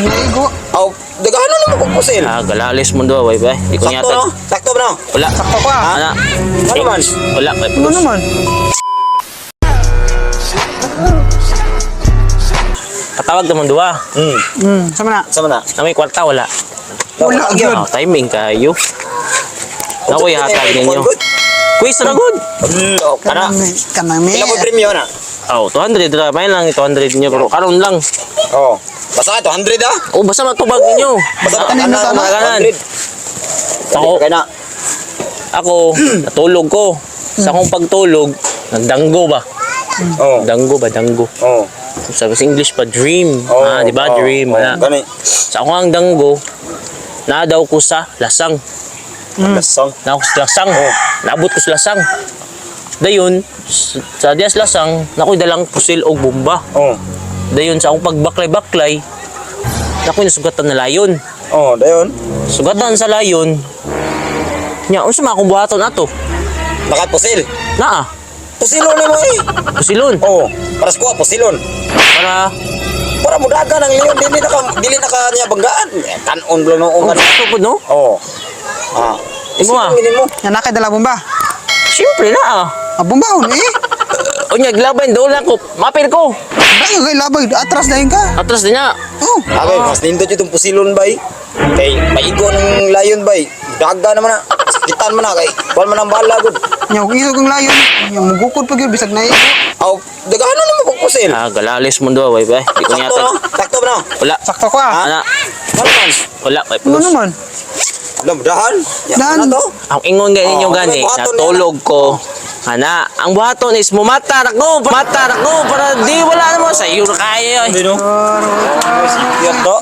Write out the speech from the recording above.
Naigo. Aw, daghanon nimo kog pusil. Ah, galalis mo do, way bay. Di ko Sakto niya no? Sakto ba no? Wala. Sakto ko ah. Ana. Ano man? Wala, may Ano pulos. naman? Patawag naman duwa. Sama na. Sama na. Na may kwarta wala. Wala gyud. Ah, timing kayo. Nakoy hatag ninyo. Quiz ra gud. Oh, kana. Kanami. Pila ko premyo na? Oh, 200 ra may lang 200 niyo pero karon lang. Oh. Basta ka 200 ah. Oh, basta matubag ninyo. Basta Kanin na sana. Kanan. 200. Ako, Kay na. ako natulog ko. Sa akong pagtulog, nagdanggo ba? Oh. Danggo ba danggo? Oh. Sabi sa English pa dream. Oh. Ah, di ba oh, dream? Oh, Wala. gani. Sa akong ang danggo, na daw ko sa lasang. Lasang. Na ako sa lasang. Oh. Naabot ko sa lasang. Dayon, sa dias lasang, nakoy dalang pusil og bomba. Oh. Dayon sa akong pagbaklay-baklay, nakoy nasugatan na layon. Oh, dayon. Sugatan sa layon. Nya, unsa man akong buhaton ato? Nakapusil. Naa, Pusilon nimo eh. pusilon. Oh, para sa kuha pusilon. Para Para mudagan ang leon dili na ka niya banggaan. Eh, Tan-on lang noong oh, kan. sakto pud no? Oh. Ah. Imo ah. Pusilon gini mo. Yan na kay dala bomba. Siyempre na ah. Ah, bombahon eh. Unya glaban doon lang ko. Mapil ko. Dahil kay labay, atras dahil ka. Atras din niya. Oh. Agay, mas nindot itong pusilon bay. Kay maigo ng layon bay. Daga naman na. Sakitan man na kay kuan man ang bala gud. Nya kung iso kang layon, nya mugukod pa gyud bisag naigo. Aw, daghanon nimo kog pusil. Ah, galalis mo do, way bay. Di ko niya Sakto no? Sakto ba no? Wala. Sakto ko ah. Ana, Ano man? wala may Ano pulos. naman? Alam, dahan. Ya, Dahan. ano to? Ang ingon gani ninyo Oh, gani, may buhaton natulog ko. Ana, ang buhaton is mumatar ako, matar ako para di wala naman sa iyo na kaya. Hindi no? Pero Yan to.